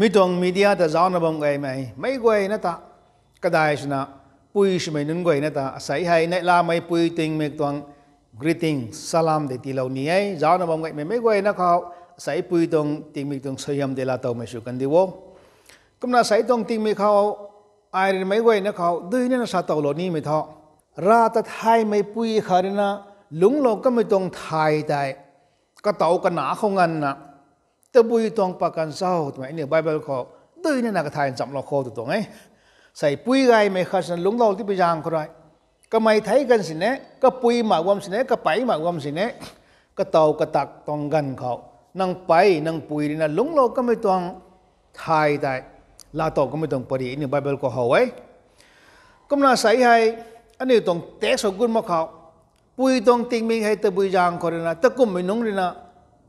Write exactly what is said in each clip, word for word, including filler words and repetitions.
Mi tuang media ta zaucna bam gaymei meic guayna ta, kadai swna pui swmei nunc guayna ta asei hei neihlamei pui tingmik tuang greeting, salam tei tiilou ni e. Zaucna bam gaymei meic guayna khou asei pui tuang tingmik tuang suaihiam tei laatowmei sw kandi o. Kumna asei tuang tingmik khou ai rui meic guayna khou duinana sa towlou nimei thu, Rav ta thaymei pui khat rui na lungclou kamei tuang thay tei katow kana khou nganvna tabui tuang pat kan cho twmei aniu Bible khou duinana kathay nchamlou khou tw tuang e. Sei pui gaymei khat swna lungclou tipui zaeng khou rui, kamei theic kan sini, kapui mak bam sini, kapei mak bam sini, katow katak tuang ganv khou nang pei nang pui rui na lungclou kamei tuang thay tei laatow kamei tuang pary aniu Bible khou how e. Kumna sei hei aniu tuang text khou gut mak khou, pui tuang tingmik hei tabui zaeng khou rui na, takumhmei nunc rui na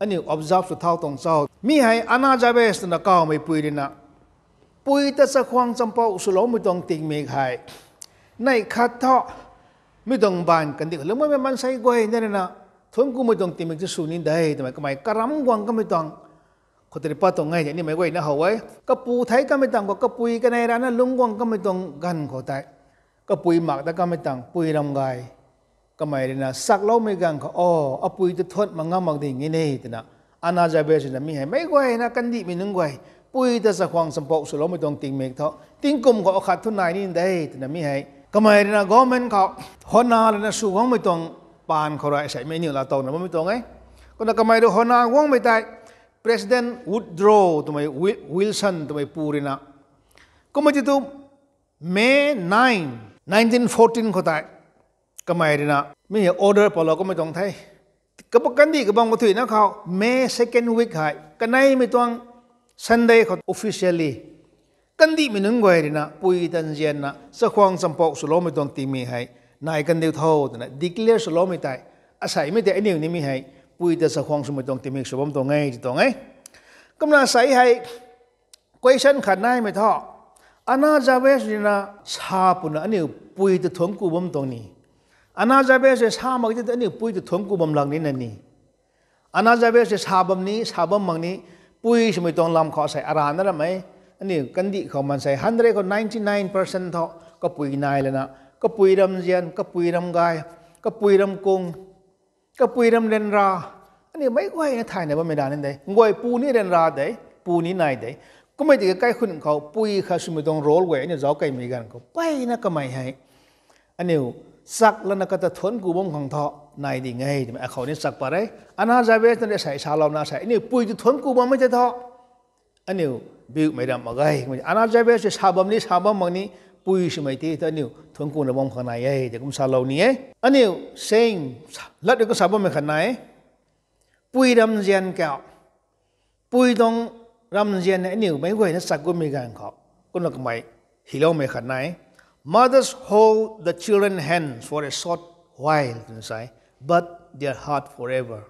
aniu observe sw thau tuang cho. Mi hei Anna Jarvis twna kawmei pui rui na, pui ta chakhwang champouh swloumei tuang tingmik hei neih khat thu, mi tuang baanv kandih khou lungcmei maansei guayna rui na thuanckumei tuang tingmik ta sw ni de twmei kamei karam guang kamei tuang khou tei pat tuang e tei aniu meic guayna how e. Kapu theic kamei tangv khou kapui kanei rana lungc guang kamei tuang ganv khou tei, kapui mak ta kamei tangv pui ram gay, kamei rui na sakloumei ganv khou, o, apui ta thuanc mak ngam mak ding e ne twna, Anna Jarvis rui na mi hei meic guayna kandihmei nunc guay, pui ta chakhwang champouh swloumei tuang tingmik thu tingkum khou akhat thu nai ni de twna mi hei kamei rui na government khou howna lana sw guangmei tuang paan khou rui seimei aniu laatowna bammei tuang e. Kumna kamei rui howna guangmei tei President Woodrow twmei, Wi-, Wilson twmei pu rui na, kummei ti tu May nine, nineteen fourteen khou tei kamei rui na mi hei order palou kummei tuang the. Kaba kandih kabam kathuina khou May second week hei kaneimei tuang Sunday khou officially kandihmei nunc guay rui na pui ta nzianna chakhwang champouh swloumei tuang tingmik hei nai kandiu tho twna declare swloumei tei, aseimei tei aniu ni mi hei pui ta chakhwang swmei tuang tingmik sw bam tuang e ti tuang e. Kumna sei hei question khat naimei thu, Anna Jarvis rui na sa puna aniu pui ta thuancku bam tuang ni, Anna Jarvis rui sa mak ti tu aniu pui ta thuancku bam lak ni na ni, Anna Jarvis rui sa bam ni sa bam mak ni, pui swmei tuang lam khou sei arana ram e. Aniu kandih khou maansei hundred khou ninety nine percent thu kapui nai lana, kapui ramzian, kapui ramgay, kapui ramkung, kapui ram ryanra, aniu meic guayna thayna bammei ra ni de. Nguay pu ni ryanra de, pu ni nai de. Kummei tiki kaikhun khou pui khat swmei tuang role guay aniu zauc keymei ganv khou mpeyna kamei hei aniu chak lana kata thuancku bam khang thu nai ding e twmei akhou ni chak pat re. Anna Jarvis na rui sei salouna sei aniu pui ta thuancku bammei tei thu aniu biumei ram mak ge. Anna Jarvis rui sa bam ni sa bam mak ni, pui swmei ti thu aniu thuanckuna bam khang nai e tei kum salou ni e. Aniu saying, lat rui kasa bammei khat nai e. Pui ramzian kau, pui tuang ramzian aniu meic guayna chak gutmei ganv khou, kumna kamei hyloumei khat nai e. Mothers hold the children hands for a short while twna sa e, but their heart forever.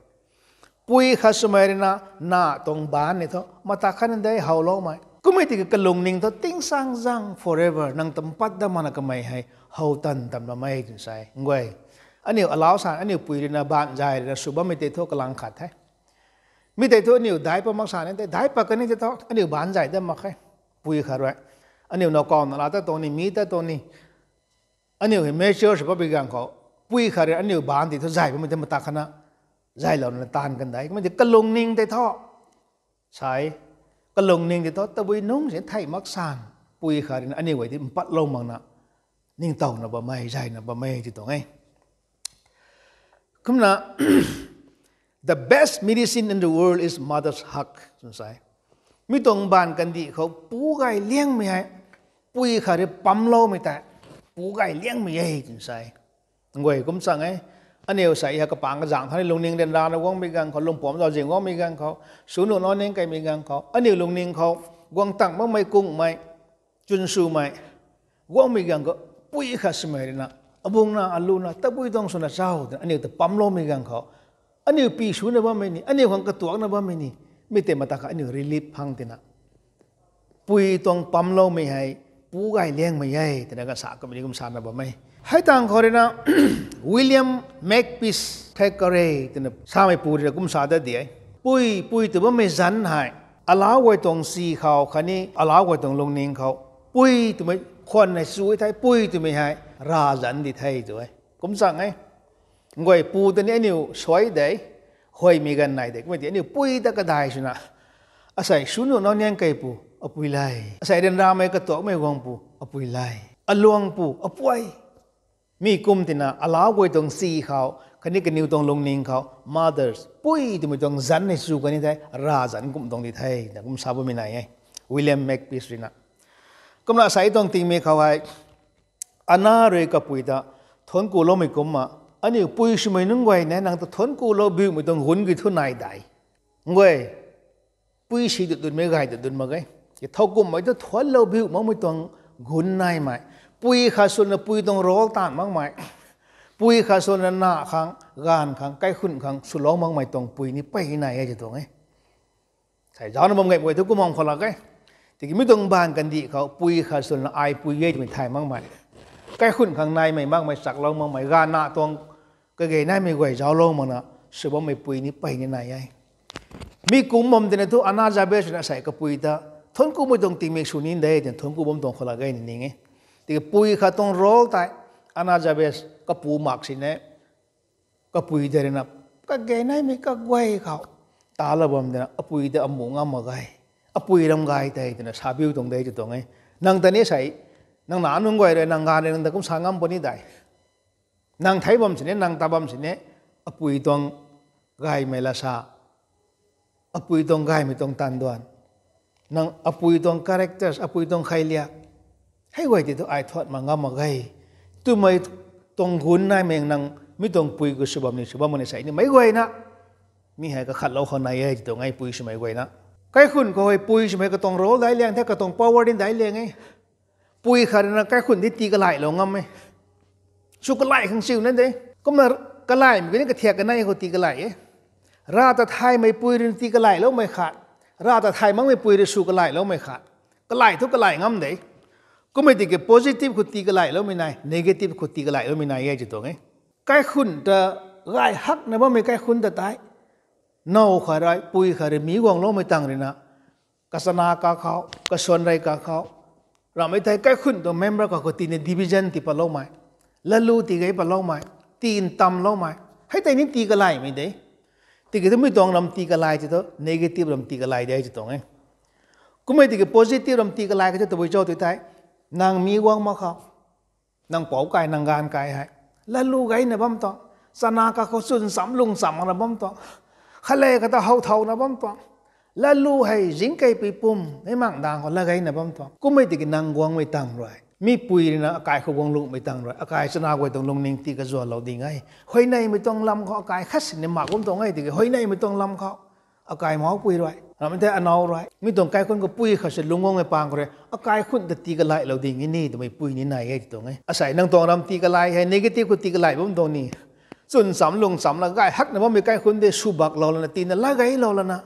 Pui khat swmei rui na, na tuang baanc ni thu mata khatna de howloumei. Kummei tiki kalungning thu tingsaengzaeng forever nang ta mpat dat makna kamei hei how tan tan bammei twna sa e. Nguay, aniu alau sa aniu pui rui na baanc zay rui na sw bammei tei thu kalang khat the. Mi tei thu aniu daic pat mak sa ni tei, daic pat kan ni tei thu aniu baanc zay dat mak khe. Pui khat rui, aniu now kauna la ta tuang ni, mi ta tuang ni, aniu hei mature sw pat bi ganv khou, pui khat rui aniu baanc tei thu zay bammei tei mata khatna zaylouna taanv kan de. Kummei tei kalungning tei thu, sa e, kalungning tei thu tabui nungc si thei mak san, pui khat rui na aniu guay tei mpatlou makna ningtowna bammei, zayna bammei ti tuang e. Kumna, the best medicine in the world is mother's hug twna sa e. Mi tuang baanv kandih khou pu gay liangmei hei, pui khat rui pamloumei tei pu gay liangmei e twna sa e. Nguay kum chang e. Aniu sei hei kapang kazangc thani lungning ryanrana guangmei ganv khou, lungpuam zauzian guangmei ganv khou, sw nuh nac ning keymei ganv khou, aniu lungning khou guang tang makmei kungmei, chwn swmei guangmei ganv khou, pui khat swmei rui na, abungna aluna tabui tuang swna cho twna aniu ta pamloumei ganv khou, aniu pi swna bammei ni, aniu khang katuakna bammei ni, mi tei mata kha aniu relief phang tina, pui tuang pamloumei hei pu gay liangmei e twna kasa kamei ni kum sana bam e. Hei tangv khou rui na, William Makepeace Thackeray twna samei pu rui na kum sa dat di e. Pui, pui tw bammei zanc hei Alau guay tuang si khou khatni alau guay tuang lungning khou pui twmei khwan hei chu e thei, pui twmei hei ravzanc di the tw e. Kum chang e. Guay pu ta ni aniu suai de, huaymei ganv nai de, kummei ti aniu pui ta kadai swna, asei sw nuh nau niang keipu apui le, asei ryanramei katuakmei guangpu apui le, aluangpu apuai. Mi kum tina alau guay tuang si khou khatni kaniw tuang lungning khou mothers, pui twmei tuang zanc hei chu kani thei ravzanc kum tuang di the na kum sa bammei nai e, William Makepeace rui na. Kumna asei tuang tingmik khou hei, ana rui kapui ta thuanc kuloumei kumna, aniu pui swmei nunc guay ne nang ta thuanc kulou biumei tuang gunc ki thu nai dai. Guay, pui si dut dunmei gay dut dun mak ge. Ki thowkumhmei tu thuanclou biu makmei tuang gunc naimei, pui khat swna pui tuang role taanv makmei, pui khat swna na khang, gaanv khang, kaikhun khang swlou makmei tuang pui ni pey nai e ti tuang e. Thei zaucna bam gaymei tu kumna khou lak e. Tiki mi tuang baanv kandih khou pui khat swna ai pui e twmei thay makmei, kaikhun khang naimei makmei, chaklou makmei, gaanv na tuang kage naimei guay zauclou makna sw bammei pui ni pey ni nai e. Mi kum bam tina thu Anna Jarvis na asei kapui ta thuanc kumei tuang tingmik sw ni de twna thuanc ku bam tuang khou lak e ni ning e. Tiki pui khat tuang role tei Anna Jarvis kapu mak sini, kapui tei rui na kage naimei kaguay khou talou bam tina apui ta amu ngam mak ge, apui ram gay tei twna sa biu tuang de ti tuang e. Nang ta ni sei, nang na nunc guay rui nang gaanv rui nang ta kum sa ngam puni dai. Nang thei bam sini, nang ta bam sini, apui tuang gaymei lasa, apui tuang gaymei tuang taanduan, nang apui tuang characters, apui tuang khailiak, hei guay ti thu ai thuan mak ngam mak ge twmei tuang gunc naimei nang mi tuang pui khou sw bam ni sw bam ni sei ni meic guayna, mi hei kakhatlou khou nai e ti tuang e pui swmei guayna. Kaikhun khou hei pui swmei katuang role daic liang the, katuang power ni daic liang e. Pui khat rui na kaikhun di tii kalailou ngam e. Sw kalai khang siu na de. Kumna kalaimei kani kathiak kanei khou tii kalai e. Rav ta thaymei pui rui na tii kalailoumei khat, rav ta thay makmei pui rui sw kalailoumei khat, kalai thu kalai ngam de. Kummei tiki positive khou tii kalailoumei nai, negative khou tii kalailoumei nai e ti tuang e. Kaikhun ta gay hakna bammei kaikhun ta tei, now khat rui, pui khat rui mi guangloumei tang rui na, kachana kakhou, kasuanrei kakhou, ramhmei thei kaikhun tuang member kakhou tina division tii patloumei, lalu tii gei patloumei, tii ntamloumei, hei tei ni tii kalaimei de. Tiki thu mi tuang ram tii kalai ti thu negative ram tii kalai de ti tuang e. Kummei tiki positive ram tii kalai ka thu tabui cho tu thei, nang mi guang mak khou, nang pou kai nang gaanv kai hei lalu gayna bam tuang, chana kakhou chwn cham lung cham makna bam tuang, khat le khat ta how thauna bam tuang, lalu hei zingkeipui pum mei mang dang khou la gayna bam tuang. Kummei tiki nang guangmei tang rui, mi pui rui na akai khou guang lungmei tang rui akai chana guay tuang lungning tii kazuanlou ding e. Huayneymei tuang lam khou akai khat sini mak bam tuang e tiki huayneymei tuang lam khou akai maupui rui, ramhmei thei anow rui, mi tuang kaikhun khou pui khat sw lungc guangmei pang khou rui akai khun ta tii kalailou ding e ni twmei pui ni nai e ti tuang e. Asei nang tuang ram tii kalai hei negative khou tii kalai bam tuang ni, chwn cham lung cham la gay hakna bammei kaikhun de sw baklou lana, tiina la gaylou lana,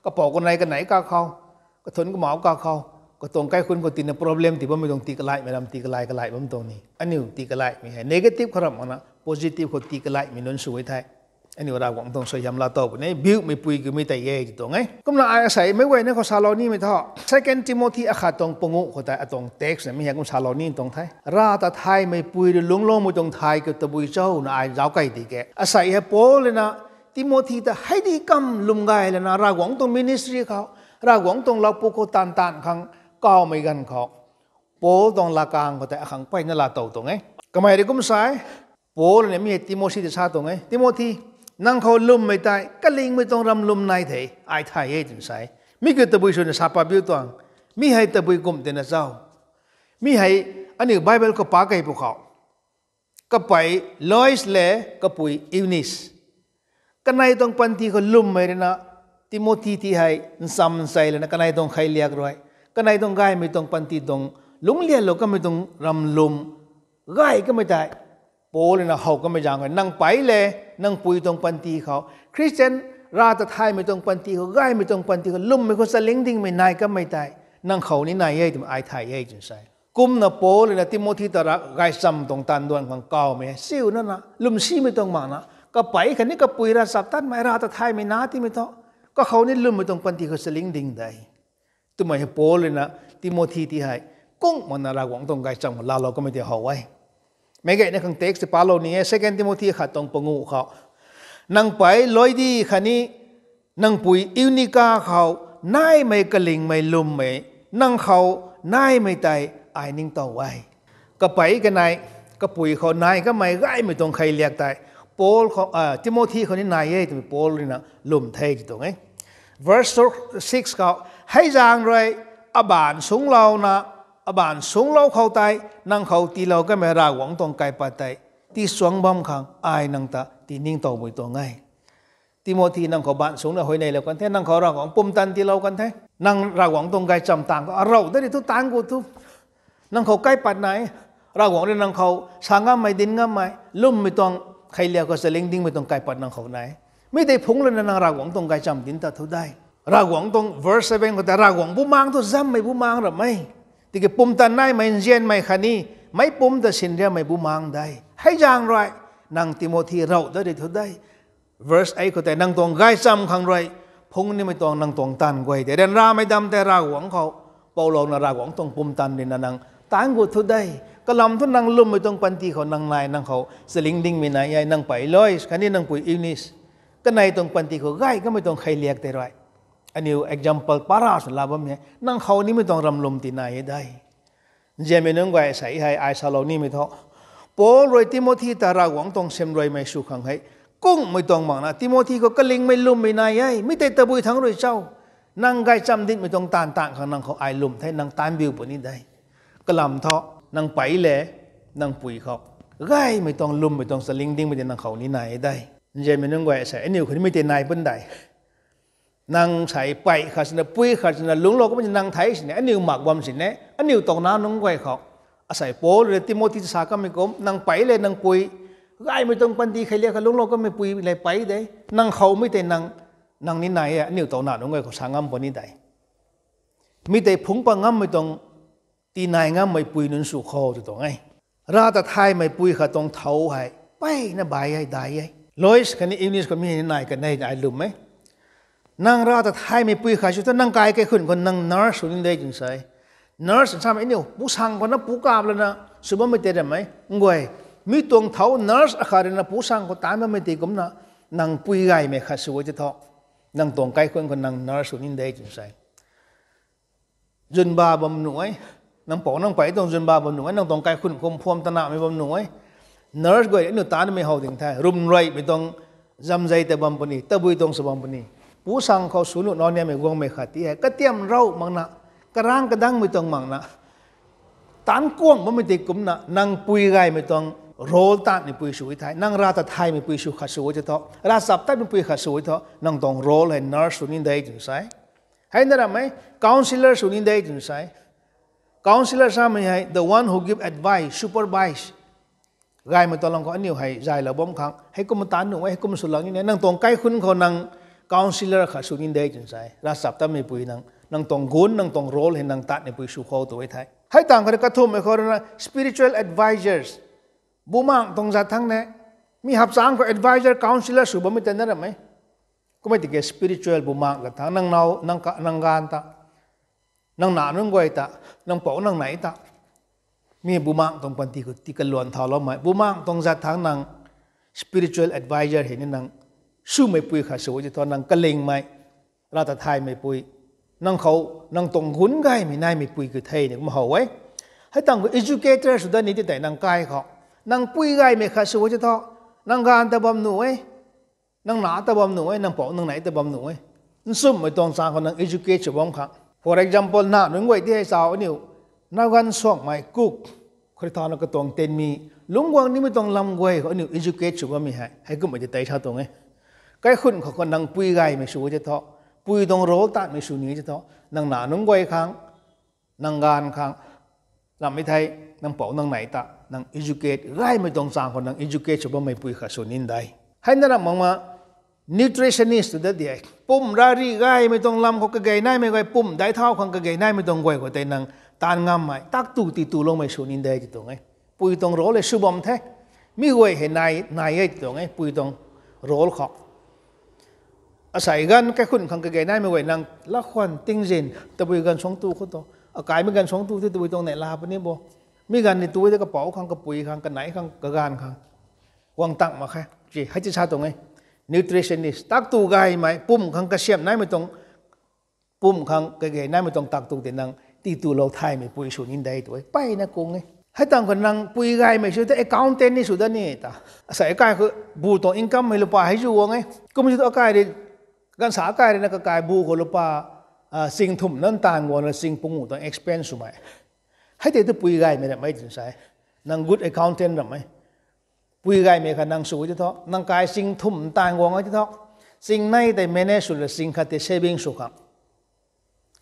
kapou kanei kanei kakhou, kathunc kamau kakhou, katuang kaikhun khou tina problem tii bammei tuang tii kalaimei ram tii kalai kalai bam tuang ni, aniu tii kalaimei hei negative khou ramh makna positive khou tii kalaimei nunc sw e thei, aniu Ravguangc tuang suaihiam laa tow puni, biumei pui kiumei tei e ti tuang e. Kumna ai asei meic guayna khou salou nimei thu, Second Timothy akhat tuang panguh khou tei atuang text na mi hei kum salou ni tuang the. Rav ta thaymei pui rui lungcloumei tuang thay kiu tabui cho na ai zauc kei di ke. Asei hei Paul rui na Timothy ta hei di kam lwm gay lana Ravguangc tuang ministry khou, Ravguangc tuang lau puk khou taanv taanv khang kawmei ganv khou, Paul tuang lakhang khou tei akhang mpeyna laa tow tuang e. Kamei rui kum sa e, Paul rui na mi hei Timothy ta sa tuang e, Timothy, nang khou lwmmei tei kalingmei tuang ram lwm nai the, ai thay e twna sa e. Mi kiu tabui swna sa pat biu tuang, mi hei tabui kum tina cho? Mi hei aniu Bible khou pa kei pwkhou, kapei Lois le kapui Eunice, kanei tuang panty khou lwmmei rui na Timothy ti hei ncham nchei lana kanei tuang kheiliak rui, kanei tuang gaymei tuang panty tuang lungclianlou kamei tuang ram lwm gay kamei tei, Paul rui na how kamei zaeng khou nang pei le nang pui tuang panty khou, Christian, Rav ta thaymei tuang panty khou, gaymei tuang panty khou lwmmei khou chaling dingmei nai kamei tei nang khou ni nai e twmei ai thay e twna sa e. Kumna Paul rui na Timothy ta ra gaychamv tuang taanduan khang kawmei hei siuna na lwmsimei tuang makna, kapei khatni kapui ravchaptatmei, Rav ta thaymei na tiimei thu, Kakhou ni lwmmei tuang panty khou chaling ding de. Twmei hei Paul ruina Timothy ti hei kung makna Ravguangc tuang gaychamv khou laalou kamei ti how e. Meic gayna khang text ti palou ni e, Second Timothy khat tuang panguh khou. Nang pei Loidi khatni nang pui Eunika khou naimei kalingmei lwmmei nang khou naimei tei ai ningtow e. Kapei kanei, kapui khou nai kamei gaymei tuang kheiliak tei Paul khou, Timothy khou ni nai e twmei Paul ruina lwm the ti tuang e. Verse six khou, hei zaeng rui abaanv sungclouna, abaanv sungclou khou tei nang khou tiilou kamei Ravguangc tuang kaipat tei tiisuang bam khang ai nang ta tiningtowmei tuang e. Timothy, nang khou baanv sungcna huayneylou kan the, nang khou Ravguangc pumtan tiilou kan the. Nang Ravguangc tuang gaychamv tang khou arou dat ri thu taanc gut thu. Nang khou kaipat nai, Ravguangc rui nang khou sa ngammei, dinc ngammei, lwmmei tuang, kheiliak khou chaling dingmei tuang kaipat nang khou nai. Mi tei phungc lana nang Ravguangc tuang gaychamv dinc ta thu de. Ravguangc tuang verse seven khou tei Ravguangc bumaengc thu zammei bumaengc ram e. Tiki pumtan naimei, nzianmei khatni meic pumc ta sinriamei bumaengc de. Hei zaeng rui nang Timothy rou dat ri thu de. Verse eight khou tei nang tuang gaychamv khang rui phungc nimei tuang nang tuang taanv guay tei ryanramei dam tei Ravguangc khou poulouna Ravguangc tuang pumtan ruina nang taanc gut thu de. Kalam thu nang lwmmei tuang panty khou nang nai, nang khou chaling dingmei nai e, nang pei Lois khatni nang pui Eunice. Kanei tuang panty khou gay kamei tuang kheiliak tei rui, aniu example para sw la bam e, nang khou nimei tuang ramlwm ti nai e de. Nzianmei nunc guay, asei hei ai salou nimei thu, Paul rui Timothy ta Ravguangc tuang siamruaimei sw khang hei kungmei tuang makna Timothy khou kalingmei lwmmei nai e, mi tei tabui thangc rui cho? Nang gaychamv dinhmei tuang taanv tang khang nang khou ai lwm the, nang taanc biu puni de. Kalam thu nang pei le nang pui khou gaymei tuang lwmmei tuang chaling dingmei tei nang khou ni nai e de. Nzianmei nunc guay, asei aniu khou nimei tei nai pun de. Nang sei pei khat sina pui khat sina lungclou kamei nang thei sini aniu mak bam sini aniu tuang nac nunc guay khou. Asei Paul rui Timothy ta sa kamei kum, nang pei le nang pui, gaymei tuang panty kheiliak khou lungclou kamei pui le pei de. Nang khoumei tei nang, nang ni nai e, aniu tuang nac nunc guay khou sa ngam puni de. Mi tei phungc pat ngammei tuang, tinai ngammei pui nunc sw kho tw tuang e. Rav ta thaymei pui khat tuang thau hei mpeyna bai e, dai e. Lois khatni Eunice khou mi hei nai kan e, ai lwm e. Nang rav ta thaymei pui khat sw thu nang kai kaikhunc khou nang nurse sw ni de twna sa e. Nurse samei aniu pusang khou na pu kap lana sw bammei tei ram e. Nguay, mi tuang thau nurse akhat ruina pusang khou taanc bammei tei kumna nang pui gaymei khat sw e tei thu, nang tuang kaikhunc khou nang nurse sw ni de twna sa e. Zwnba bam nuh e. Nang pou nang pei tuang zwnba bam nuh e, nang tuang kaikhunc khou phuam tanahmei bam nuh e. Nurse guay aniu taanmei how ding the, rwmreymei tuang zamzei ta bam puni, tabui tuang sw bam puni. Pusang khou sw nuh nau niamei guangmei khat ti hei katiam rau makna, karang kadangmei tuang makna, taanc kuang bammei tei kumna nang pui gaymei tuang role taanhmei pui sw e thei, nang rav ta thaymei pui sw khat sw e tei thu, ravchaptatmei pui khat sw e thu, nang tuang role hei nurse sw ni de twna sa e. Hei na ram e, counsellor sw ni de twna sa e. Counsellor samei hei the one who give advice, supervise. Gaymei tuang lam khou aniu hei zaylou bam khang, heikumna taanc nuh e, heikumna sw lak ni e, nang tuang kaikhunc khou nang counsellor khat sw ni de twna sa e. Ravchaptatmei pui nang, nang tuang gun, nang tuang role hei nang taanhmei pui sw kho tw e thei. Hei tang khat kathumhmei khou ruina spiritual advisors. Bumaengc tuang zat thangc ne, mi hapchang khou advisor, counsellor sw bammei tei na ram e. Kummei tiki spiritual bumaengc zat thangc nang nac, nang ka, nang gaanv ta, nang nac nunc guay ta, nang pou nang nei ta, mi bumaengc tuang panty khou tii kaluan thauloumei, bumaengc tuang zat thangc nang spiritual advisor hei ni nang swmei pui khat sw e tei thu, nang kalingmei, rav ta thaymei pui, nang khou, nang tuang gun gaymei naimei pui kiu the ni kum how e. Hei tang khou educator sw dat ni tei tei nang kai khou, nang pui gaymei khat sw e tei thu, nang gaanv ta bam nuh e, nang nac ta bam nuh e, nang pou nang nei ta bam nuh e. Nchumhmei tuang chang khou nang educate sw bam khang. For example, nac nunc guay ti hei chau aniu, nac ganv suangmei kuk, khou rui thana katuang tenmi, lungc guang nimei tuang lam guay khou aniu educate sw bammei hei, heikumhmei tei tei sa tuang e. Kaikhunc khou khou nang pui gaymei sw e tei thu, pui tuang role taanhmei sw ni tei thu, nang nac nunc guay khang, nang gaanv khang, lammei thei, nang pou nang nei ta nang educate, gaymei tuang chang khou nang educate sw bammei pui khat sw ni de. Hei na ram makna nutritionist tu dat di e. Pumh rari gaymei tuang lam khou kagei naimei guay, pumh daic thau khang kagei naimei tuang guay khou tei nang taanv ngammei, tak tu tii tuloumei sw ni de tw tuang e. Pui tuang role hei sw bam the. Mi guay hei nai, nai e tw tuang e, pui tuang role khou. Asei ganv kaikhunc khang kage naimei guay nang lakhwan tingzin tabui ganv suangc tu khou tu, akaimei ganv suangc tu the tabui tuang neihla puni bo. Mi ganv ni tu de kapouc khang, kapui khang, kanei khang, kaganv khang. Guang tang mak khe. Hei ti sa tuang e. Nutritionist, tak tu gaymei, pum khang kasiamh naimei tuang, pum khang kage naimei tuang tak tu tei nang ti tulou thaymei pui sw ni de tu e. Peyna kung e. Hei tang khou nang pui gaymei sw ta accountant ni sw da ni ta. Asei akai khou bu tuang income hei lupa hei zu guang e. Kum si tu akai rui, ganv sa akai rui na kakai bu khou lupa, ching thumh nan taanv guang na ching pungu tuang expense swmei. Hei tei tu pui gaymei ramh e twna sa e. Nang good accountant ramh e. Pui gaymei kha nang sw ti thu, nang kai ching thumh taanv guang e ti thu, ching nei tei manage sw la ching khat tei saving sw khang.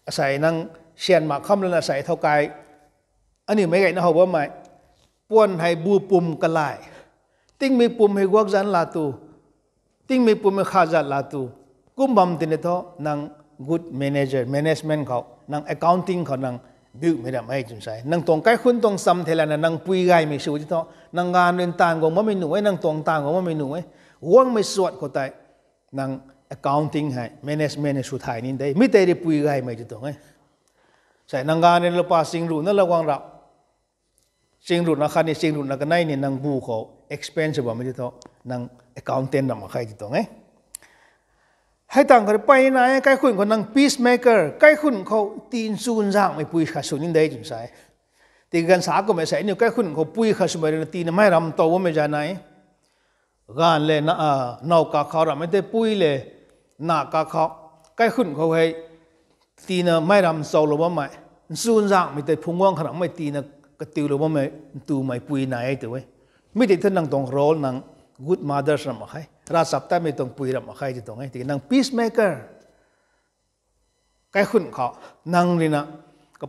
Asei nang syan mak kham lana asei thau kai, aniu meic gayna how bammei, puan hei bu pum kalai, tingmei pum hei guak zan la tu, tingmei pum hei kha zat la tu, kum bam tini thu nang good manager, management khou, nang accounting khou nang biumei ramh e twna sa e. Nang tuang kaikhunc tuang cham thei lana nang pui gaymei sw ti thu, nang ganv rui taanv guang bammei nuh e, nang tuang taanv guang bammei nuh e, guangmei suat khou tei, nang accounting hei, management hei sw thay ni de. Mi tei rui pui gaymei ti tuang e. Sei nang ganv rui lupa ching ruhna la guang rap, ching ruhna khatni ching ruhna kanei ni nang bu khou expense bammei ti thu, nang accountant ramh mak khe ti tuang e. Hei tang khou rui peyna e, kaikhunc khou nang peacemaker, kaikhunc khou tii nchunzanghmei pui khat sw ni de twna sa e. Ti ganv sa kummei sei aniu kaikhunc khou pui khat swmei rui na tiina mei ram tow bammei za nai. Ganv le na, now kakhou ramhmei tei pui le, na kakhou, kaikhunc khou hei, tiina mei ram chowlou bammei, nchunzanghmei tei phungc guang kha ramhmei tiina katiulou bammei, ntumei pui nai e tu e. Mi tei thu nang tuang role nang good mothers ramh mak khe, ravchaptatmei tuang pui ramh mak khe ti tuang e. Tiki nang peacemaker, kaikhunc khou, nang rui na,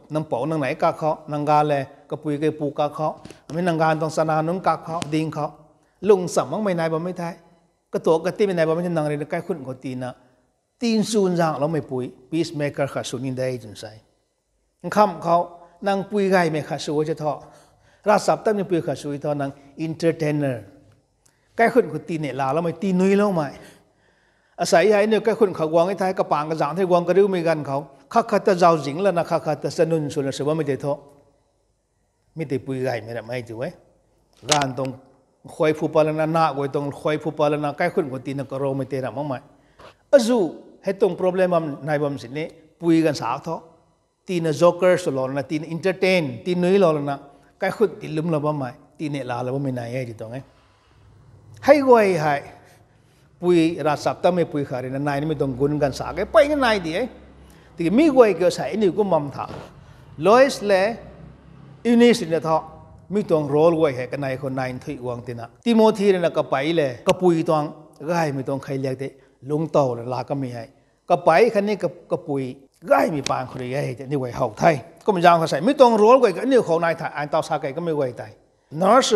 nang pou nang nei kakhou, nang ganv le kapui kapu kakhou, ami nang ganv tuang chana nunc kakhou, ding khou, lung cham makmei nai bammei thei, katuak katimei nai bammei thei nang rui na kaikhunc khou tiina, tii nchunzanghloumei pui, peacemaker khat sw ni de twna sa e. Nkham khou, nang pui gaymei khat sw ti thu, ravchaptatmei pui khat sw ti thu nang entertainer, kaikhunc khou tii neih laloumei, tii nuiloumei. Asei hei aniu kaikhunc khou guang e thei, kapang kazangc thei guang kariumei ganv khou, khat khat ta zauczing lana, khat khat ta chanun swna sw bammei tei thu, mi tei pui gaymei ramh e tu e. Ganv tuang khuay phu pat lana, na guay tuang khuay phu pat lana, kaikhunc khou tiina karoumei tei ramh makmei. Azu, hei tuang problem bam nai bam sini, pui ganv sa thu, tiina joker swlou lana, tiina entertain, tii nuilou lana, kaikhunc tii lwmlou bammei, tii neih laalou bammei nai e ti tuang e. Hei guay hei, pui ravchaptatmei pui khat rui na nai nimei tuang gun ganv sa ke peyna nai di e. Tiki mi guay kiu sei aniu kum bam tha, Lois le Eunice rui na thu, mi tuang role guay hei kanei khou nai nthuih guang tina, Timothy rui na kapei le kapui tuang gaymei tuang kheiliak tei lungctow la la kamei hei, kapei khatni kapui gaymei paan khou rui e tei aniu guay how the. Kum zaeng khou sei mi tuang role guay aniu khou nai tha, ai taw sa kei kamei guay tei, nurse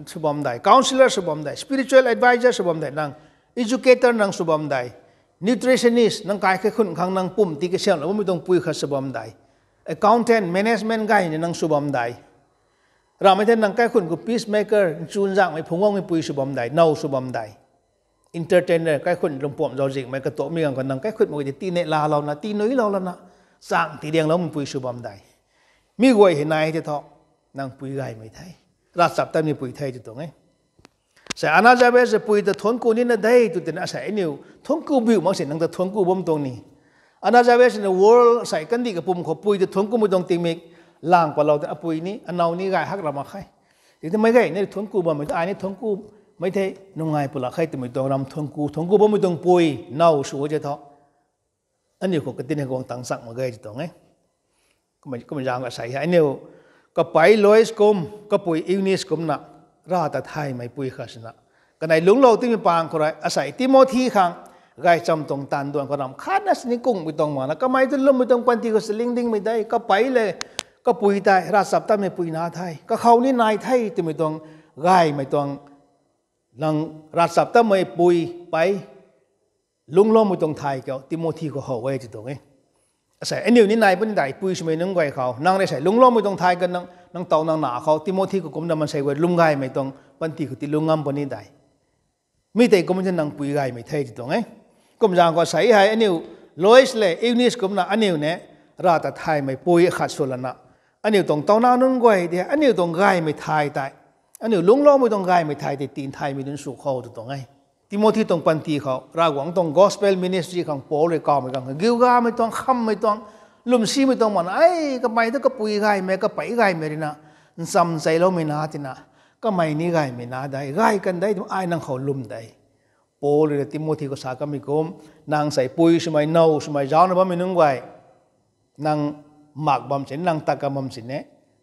sw bam dei, counsellor sw bam dei, spiritual advisor sw bam dei, nang educator nang sw bam dei, nutritionist nang kai kaikhunc khang nang pum tii kasiamhlou bammei tuang pui khat sw bam dei, accountant, management gay ni nang sw bam dei, ramhmei thei nang kaikhunc khou peacemaker, nchunzanghmei phungc guangmei pui sw bam dei, now sw bam dei, entertainer, kaikhunc lungpuamh zauczihmei katuakmei ganv khou nang kaikhunc mei tei tii neih laalouna, tii nuilou lana, chang tii riangloumei pui sw bam dei. Mi guay hei nai tei thu, nang pui gaymei the, ravchaptatmei pui the ti tuang e. Sei Anna Jarvis pui ta thuanc ku nina de tw tina sei aniu thuanc ku biu mak sei nang ta thuanc ku bam tuang ni. Anna Jarvis na world sei kandih kapwm khou pui ta thuanc kumei tuang tingmik lang patlou ta apui ni, anow ni gay hak ra mak khe. Tiki meic gay ni thuanc ku bammei ta ai ni thuanc ku mei thei nungai pulak khe twmei tuang ram thuanc ku, thuanc ku bammei tuang pui, now sw ti thu, aniu khou katin hei guang tang chak mak ge ti tuang e. Kumei zaeng asei hei aniu kapei Lois kum, kapui Eunice kumna, Rav ta thaymei pui khat swna, kanei lungclou timei paan khou rui asei Timothy khang gaychamv tuang taanv duan khou ram khatna sini kunghmei tuang makna kamei tu lwmmei tuang panty khou chaling dingmei de. Kapei le kapui tei ravchaptatmei pui na the, kakhou ni nai the twmei tuang gaymei tuang, nang ravchaptatmei pui, pei, lungcloumei tuang thay kiu Timothy khou how e ti tuang e. Asei aniu ni nai puni dei, pui swmei nunc guay khou nang rui sei lungcloumei tuang thay kan nang, nang tow nang na khou Timothy khou kumna maansei guay lungc gaymei tuang panty khou ti lungc ngam puni dei. Mi tei kum ti nang pui gaymei the ti tuang e. Kumzaeng khou sa hei aniu Lois le Eunice kumna aniu ni Rav ta thaymei pui akhat swlana, aniu tuang tauna nunc guay de, aniu tuang gaymei thay tei, aniu lungcloumei tuang gaymei thay tei tinthaymei nunc sw kho tw tuang e. Timothy tuang panty khou Ravguangc tuang gospel ministry khang Paul rui kawmei khang giugamei tuang, khammei tuang, lwmsimei tuang makna, ei kamei tu kapui gaymei, kapei gaymei ruina nchamcheiloumei na tina, kamei ni gaymei na de, gay kan de twmei ai nang khou lwm de. Paul rui Timothy khou sa kamei kum, nang sei pui swmei, now swmei, zaucna bammei nunc guay, nang mak bam sini, nang tat kan bam sini,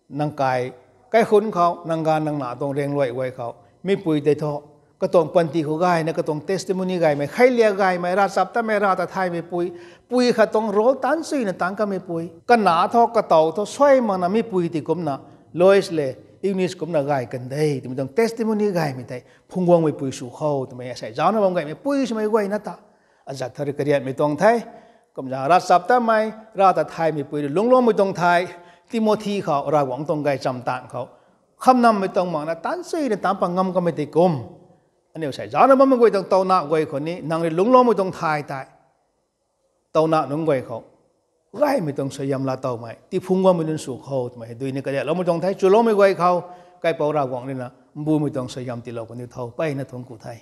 nang kai, kaikhunc khou nang ganv nang na tuang raengluai guay khou, mipui tei thu katuang panty khou gayna, katuang testimony gaymei, kheiliak gaymei, ravchaptatmei, Rav ta thaymei pui, pui khat tuang role taanc chuyna taanc kanmei pui, kana thu, katow thu, suai makna mipui tei kumna, Lois le Eunice kumna gay kan de twmei tuang testimony gaymei tei phungc guangmei pui sw kho twmei asei zaucna bam gaymei pui swmei guayna ta azat thu rui kariatmei tuang the. Kumzaeng ravchaptatmei, Rav ta thaymei pui rui lungcloumei tuang thei, Timothy khou Ravguangc tuang gaychamv taanv khou khamnammei tuang makna taanc chuyna taanc pat ngam kamei tei kum, aniu sei zaucna bammei guay tuang tauna guay khou ni nang rui lungcloumei tuang thay tei tauna nunc guay khou gaymei tuang suaihiam laa towmei, tiphungc guangmei nunc sw kho twmei hei dui ni kariatloumei tuang the. Chuloumei guay khou, Kaipouc Ravguangc ruina mbumei tuang suaihiam tiilou kaniw tho, mpeyna thuanc ku the.